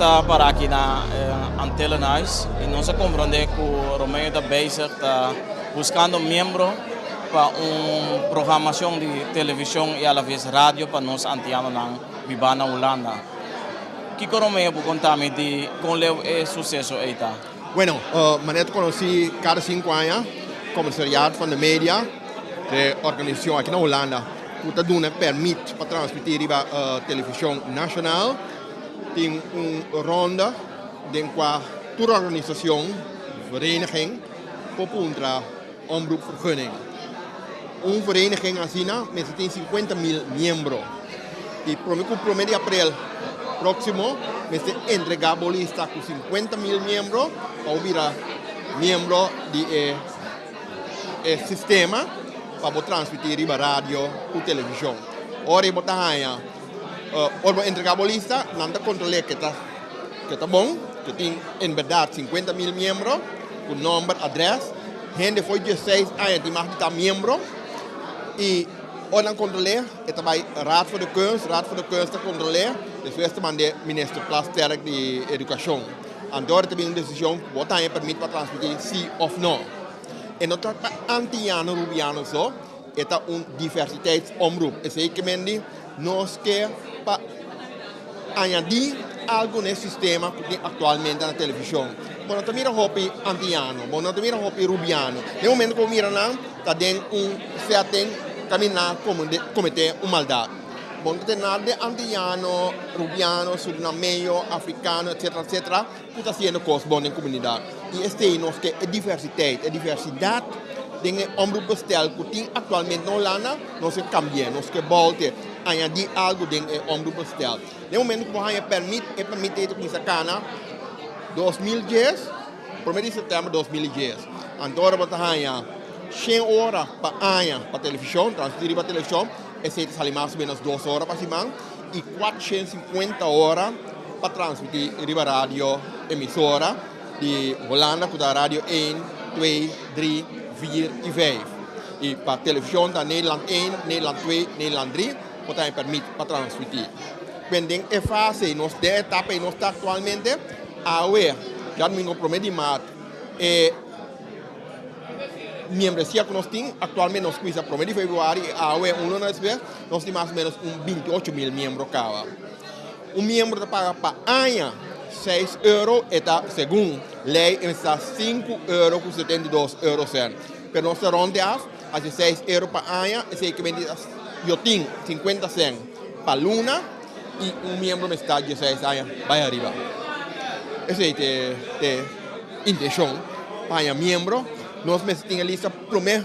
ta para aki na Antillenhuis y nos a comprende cu Romeo ta bezig ta buscando miembro pa un programacion di television y alaves radio pa nos Antianonan biba na Hulanda. Kico Romeo por conta mi di con leu e suceso ey ta? Bueno, manera ta conoci cada cinco aña Commissariaat van de Media, e organisacion aki na Hulanda cu ta duna permit pa transmiti riba television nacional, tin un ronda den cua tur organisacion, vereniging, por puntra omroepvergunning. Un vereniging asina mester tin 50.000 miembro y prome cu prome di april proximo mester entrega bo lista cu 50.000 miembro pa bo bira miembro di e e sistema pa bo transmiti riba radio cu television. Ora bo ta haya, ora bo entrega bo lista, nan ta controle ke ta ke ta bon, ke tin en berdad 50.000 miembro cu nomber, adres. Hende for 16 aña tin mag di ta miembro y ora nan controle e ta bay Raad voor de Kunst, Raad voor de Kunst ta controle, despues ta mande Minister Plasterk di Educacion. Anto ora ta bin un decision cu bo ta haña permit pa transmiti si of no. E no ta pa Antiano Rubiano so, e ta un diversiteitsomroep. Esey ke men di nos ke pa añadi algo na e sistema cu tin actualmente na television. Bo no ta mira hopi Antiano, bo no ta mira hopi Rubiano. Den momento cu bo mira nan ta den un setting caminda comete un maldad. Bo no ta tene nada de Antiano, Rubiano, Surinameño, Africano, etcetera, etcetera, cu ta haciendo cos bon den comunidad. Y esey nos ke e diversiteit, e diversidad den e omroepbestel cu tin actualmente na Hulanda, nos ke cambia, nos ke bolte, añadi algo den e omroepbestel. Den momento cu bo haña permit, e permit ey ta cuminsa cana 2010, prome di september 2010. Anto ora bo ta haña shen ora pa aña pa television, transmiti riba television, Esei ta sali mas o menos dos ora pa siman i 450 ora pa transmití riba radio emisora di Holanda ku ta Radio 1, 2, 3, 4 i 5. I pa televishon ta Nederland 1, Nederland 2, Nederland 3 por ta e permit pa transmití. Pen den e fase nos den e etapa ei nos ta aktualmente awe djadumingu prome di mart e Miembresia ku nos tin aktualmente nos kuminsa prome di februari i awe un luna despues nos tin mas o menos un 28.000 miembro kaba. Un miembro ta paga pa aña 6 euro e ta segun lei e mester ta 5 euro ku 72 eurocent. Pero nos ta rond af hasi 6 euro pa aña esei ke bini yo tin 50 cent pa luna i un miembro mester ta 16 aña bai ariba. Esei te intenshon pa haña miembro. Nos mester tin e lista promé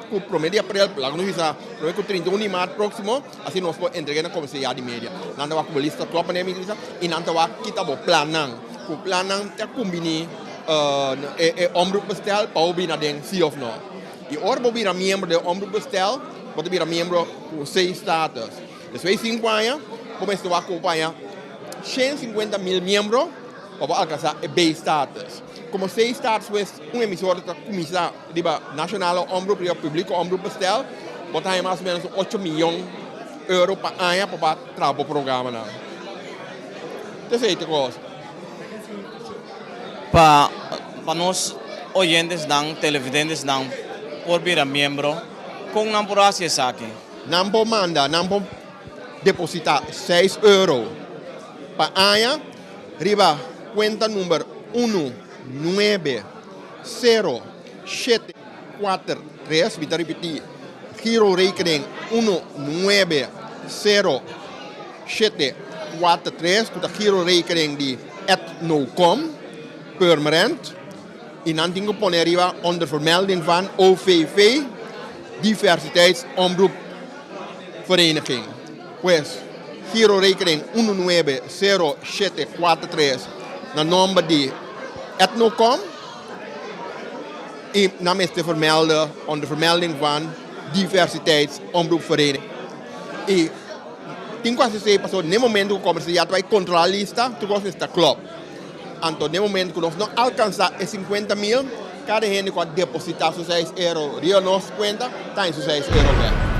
ku promé di aprel, laga nos bisa promé ku 31 di mart próksimo, asina nos por entreg'é na Komisariat di Media. Nan ta wak ku bo lista klòp manera mi lista i nan ta wak kita bo plannan. Ku plannan ta kumbiní e omroepbestel pa bo bira den sí òf no. I ora bo bira miembro den omroepbestel, bo ta bira miembro ku C-status. Despues di sinku aña, bo mester wak ku bo paña 150.000 miembro pa bo alkansá e B-status. Komo C-status pues un emisora ta kuminsá riba nashonale omroep, riba publiko omroepbestel, bo ta haña mas o ménos un ocho miyon euro pa aña pa bo a traha bo programanan. Ta esei ta kos. Pa pa nos oyentesnan, televidentesnan por bira miembro, kon nan por hasi esaki? Nan por manda, nan por depositá seis euro pa aña riba kuenta number unu nuebe sero shete kuater tres, mi ta ripití, girorekening unu nuebe sero shete kuater tres ku ta girorekening di Etnocom Purmerend. I nan tin ku pone riba onder vermelding van OVV, Diversiteitsomroep Vereniging. Pues, girorekening unu nuebe sero shete kuater tres na nomber di Etnocom i nan mester vermelde onder vermelding van Diversiteitsomroep Vereniging. I tin ku hasi esei pasobra den momento ku komersial ta bai kontrola lista tur kos mester ta klòp. Anto den momento ku nos no alkansá e 50.000, kada hende ku a depositá su seis euro riba nos kuenta ta haña su seis euro bèk.